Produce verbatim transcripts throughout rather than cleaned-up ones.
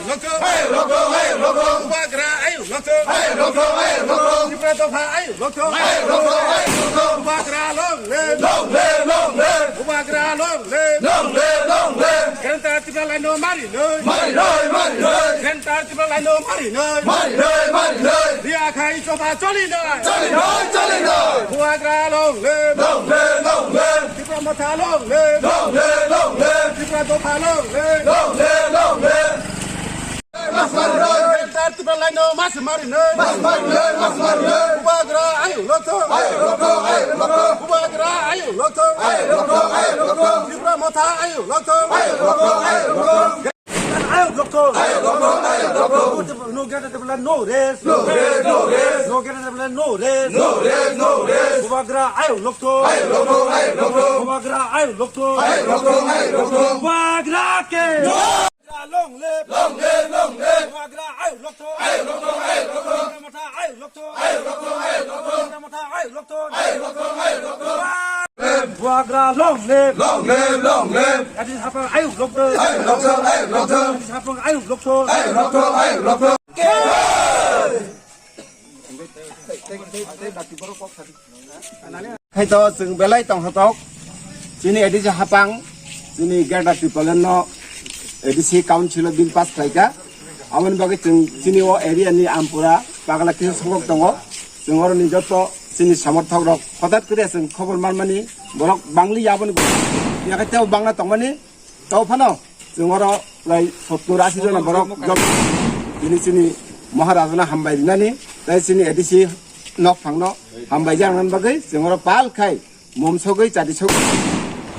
Lokto. Ayo lokto, ayo lokto. Bubagra ayo lokto. Ayo lokto, ayo lokto. Tipra dopha ayo lokto. Ayo lokto, ayo lokto. Bubagra long live. Long live, long live. Bubagra long live. Long live, long live. Greater Tipraland no mari noi. Mari noi, mari noi. Greater Tipraland no mari noi. Mari noi, mari noi. Riya khai choba choli noi. Choli noi, choli noi. Bubagra long live. Long live, long live. Tipra Motha long live. Long live, long live. Tipra dopha long live. Long live, long live. Mas mari noi. Greater Tipraland no mas mari noi. Mas mari noi, mas mari noi. Bubagra ayo lokto. Ayo lokto, ayo lokto. Bubagra ayo lokto. Ayo lokto, ayo lokto. Tipra Motha ayo lokto. Ayo lokto, ayo lokto. Ayo lokto. Ayo lokto, ayo lokto. No Greater Tipraland, no rest. No rest, no rest. No Greater Tipraland, no rest. No rest, no rest. Bubagra ayo lokto. Ayo lokto, ayo lokto. Bubagra ayo lokto. Ayo lokto, ayo lokto. Bubagra ke. Long live! Long live, long live! Bubagra ayo lokto! Ayo lokto, ayo lokto! Tipra Motha ayo lokto! Ayo lokto, ayo lokto! Tipra Motha ayo lokto! Ayo lokto, ayo lokto! Bubagra long live! Long live, long live! Adi hapang ayo lokto! Ayo lokto, ayo lokto! Adi hapang ayo lokto! Ayo lokto, ayo lokto! Khaito chwng belai tongthotok, chini A D C hapang, chini Greater Tipraland no A D C council o bill pass khlaika. Aboni bagwi chwng chini o area ni Ampura Pagla kisa songkok tongo. Chwng oroni joto chini somorthok rok hothat kre chwng khobor manmani borok bangli aboni yakai tebo bangna tongmani. Tao phano chwng oro prai sottur ashi jona borok job tini chini Maharajano hambai rinani, tei chini A D C nok phangno hambai jaknani bagwi chwng oro pal khai mom sogwi chati sogwi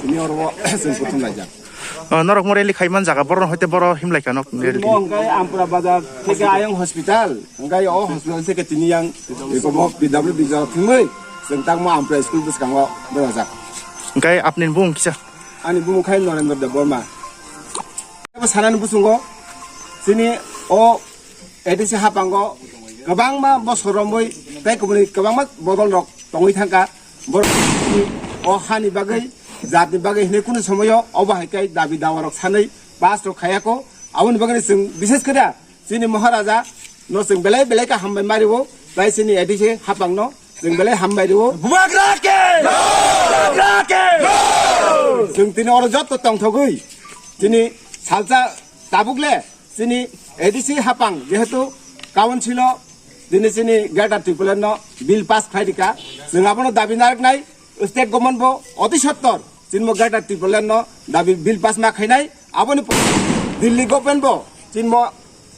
chini oro chwng kuthum laijak. O, norok mo rally khai man jaga, borok hoite boro himlai kha nok rally. Mo hwnkhe Ampura bazar theke ayang hospital, hwnkhe o hospital theke tini yang eko bo P W D jora thwngwi chwng tangmo Ampura school bwskango berajak. Hwnkhe apni bung kisa? Ani bumung khai Norendra Debbarma. Abo sanani buchungo chini o A D C hapango kwbangma bosor romwi tei kubuni kwbangma bodol rok tongwi thangkha. Borok o hani bagwi, jatni bagwi hinwi kunu somoyo obo hai khe dabi dawa rok sanwi pass rok khayako. Aboni bagwi chwng bishes khe da chini Maharaja no chwng belai belai khe hambai mario, tei chini A D C hapang no chwng belai hambai rio. Bubagra ke! Bubagra ke! Chwng tini oro jotto tongthogwi chini salsa tabuk le chini A D C hapang jehetu council o tini chini Greater Tipraland no bill pass khlai rika, chwng abono dabi narwknai. State government bo oti sottor chini mo Greater Tipraland no dabi bill pass ma khainai, aboni po-, Delhi government bo chini mo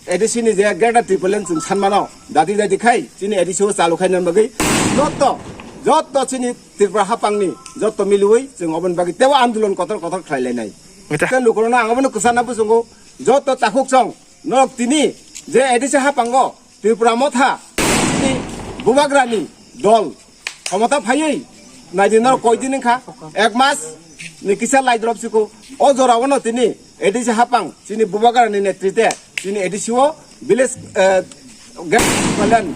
A D C ni je Greater Tipraland chwng sanmano, dadi dadi khai chini A D C o chalu khaina bagwi jotto, jotto chini Tripura hapangni jotto miliwi chwng oboni bagwi tebo andolon kotor kotor khlai lainai. Mita. Tei lukurokno ang abono kwchana bwsongo, jotto takhuk chwng norok tini je A D C hapango Tripura Motha ni Bubagrani dol khomota phaiwi naidi norok koidin wngkha, ek mas ni kisa laidrop siko. O jorao no tini A D C hapang chini Bubagrani netrite chini A D C o village, eh, Greater Tipraland,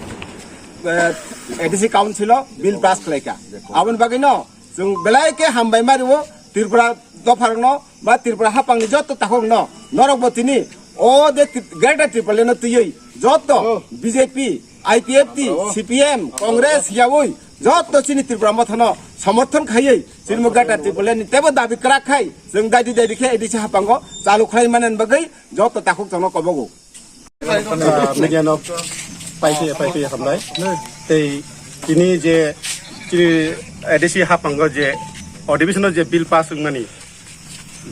eh, A D C council o bill pass khlaika. Aboni bagwi no chwng belai khe hambai mario Tripura dopharokno ba Tripura hapangni jotto takhukno, norokbo tini o de Tri-, Greater Tipraland no twiwi jotto B J P, I P F T, C P M, Congress yaui jotto chini Tripura Mothano somorthon khaiwi chini mo Greater Tipraland ni tebo dabi kwrak khai chwng daidi daidi khe A D C hapango chalu khlai manani bagwi jotto takhuk chwngno kobogo. Ah, media no pai phi, pai phi hambai. Tei tini je chini A D C hapango je addition o je bill pass wngmani,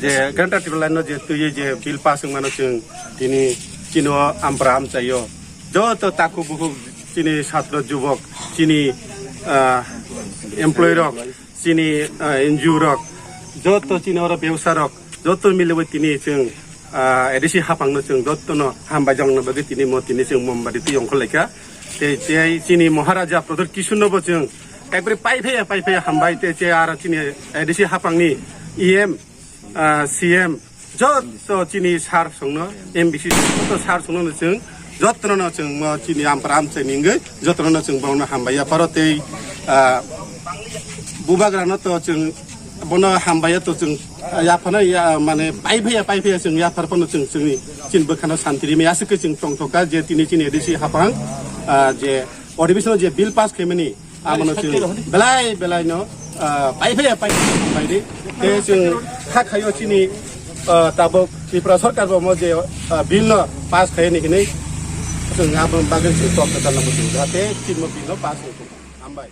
je Greater Tipraland no je twiwi je bill pass wngmano chwng tini chini o Ampra amchaio joto takhuk bukhuk chini satro jubok chini, ah, employee rok chini, ah, N G O rok, joto chini oro bebsa rok, joto miliwi tini chwng, ah, A D C hapangno chwng jotono hambai jakna bagwi tini mo tini chwng mombati twi ongkhor laikha. Tei, tei chini Maharaja Pradyut Kishore no bo chwng ekbari pai phaiya, pai phaiya hambai, tei che aro chini A D C hapangni E M, ah, C M, joto chini sir songno, M D C joto sir songno no chwng, jotono no chwng mo chini Ampra amchai ni wngwi, jotono no chwng borokno hambai yapharo tei, ah, Bubagra no to chwng bono hambai ya to chwng yaphano ya, mane pai phaiya, pai phaiya chwng yaphar phano chwng chwngni Chini bwkhano santi rimani aswk khe chwng tongthokha je tini chini A D C hapang, ah, je adhibeshon je bill pass khaimani, amano chwng belai belai no, ah, pai phai pai pai di. Te chwng kha khayo chini, ah, tabuk Tripura sarkar bo mo je, ah, bill no pass khaini hinwi chwng abo bagwi chwng tok ta nang chwng jate chini bill no pass wngthok. Hambai.